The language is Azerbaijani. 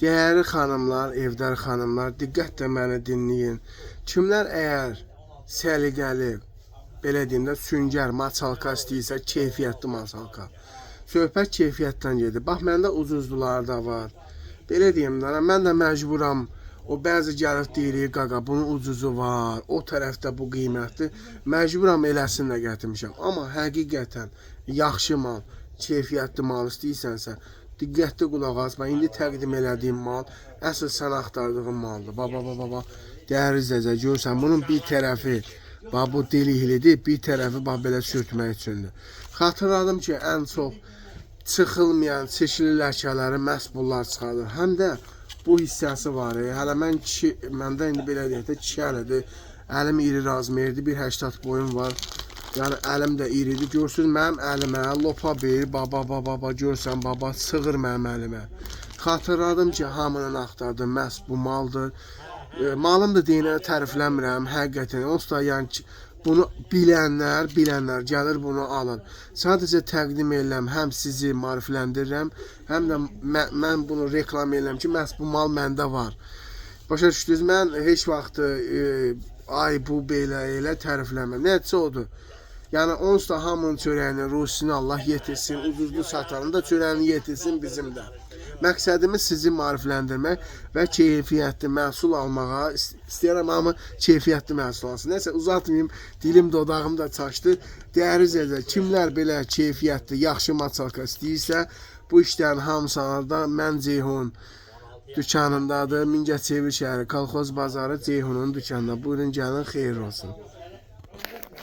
Dəyərli xanımlar, evdar xanımlar, diqqətlə məni dinləyin. Kimlər əgər səliqəli, belə deyim də, süngər, maçalka istəyirsə, keyfiyyətli maçalka. Söhbət keyfiyyətdən gedir. Bax, məndə ucuzlular da var. Belə deyim də, mən də məcburam. O bəzi gəlib deyir, qaqa, bunun ucuzu var, o tərəfdə bu qiymətli. Məcburam eləsini də gətirmişəm. Amma həqiqətən yaxşı mal, keyfiyyətli mal istəyirsənsə, diqqətli qulaq as. Mən indi təqdim elədiyim mal əsl sən axtardığın maldır. Bax, bax, bax, bax, bax. Dəyərli izləyicilər, görürsən, bunun bir tərəfi bax bu deliklidir, bir tərəfi bax belə sürtmək üçündür. Xatırladım ki, ən çox çıxılmayan çirkli ləkələri məhz bunlar çıxardır. Həm də bu hissəsi var. Hələ mən kişi, məndə indi belə deyək də kişi əlidir. Əlim iri razmerdir, 1.80 boyum var. Yəni əlim də iridir. Görürsüz mənim əlimə lopa bir, baba baba baba görsən baba sığır mənim əlimə. Xatırladım ki, hamının axtardığı məhz bu maldır. Malım da deyinə tərifləmirəm həqiqətən. Onsuz da yəni ki, bunu bilənlər gəlir bunu alır. Sadəcə təqdim edirəm, həm sizi maarifləndirirəm, həm də mən bunu reklam edirəm ki, məhz bu mal məndə var. Başa düşdünüz? Mən heç vaxt ay bu belə elə tərifləməm. Nəticə odur. Yəni onsuz da hamının çörəyini, rusini Allah yetirsin, ucuzlu satanın da çörəyini yetirsin bizim də. Məqsədimiz sizi maarifləndirmək və keyfiyyətli məhsul almağa istəyirəm hamı keyfiyyətli məhsul alsın. Nəsə uzatmayım, dilim dodağım da çaşdı. Dəyərli izləyicilər, kimlər belə keyfiyyətli, yaxşı maçalka istəyirsə, bu işlərin hamısı da mən Ceyhun dükanındadır. Mingəçevir şəhəri, Kolxoz bazarı Ceyhunun dükanında. Buyurun gəlin, xeyir olsun.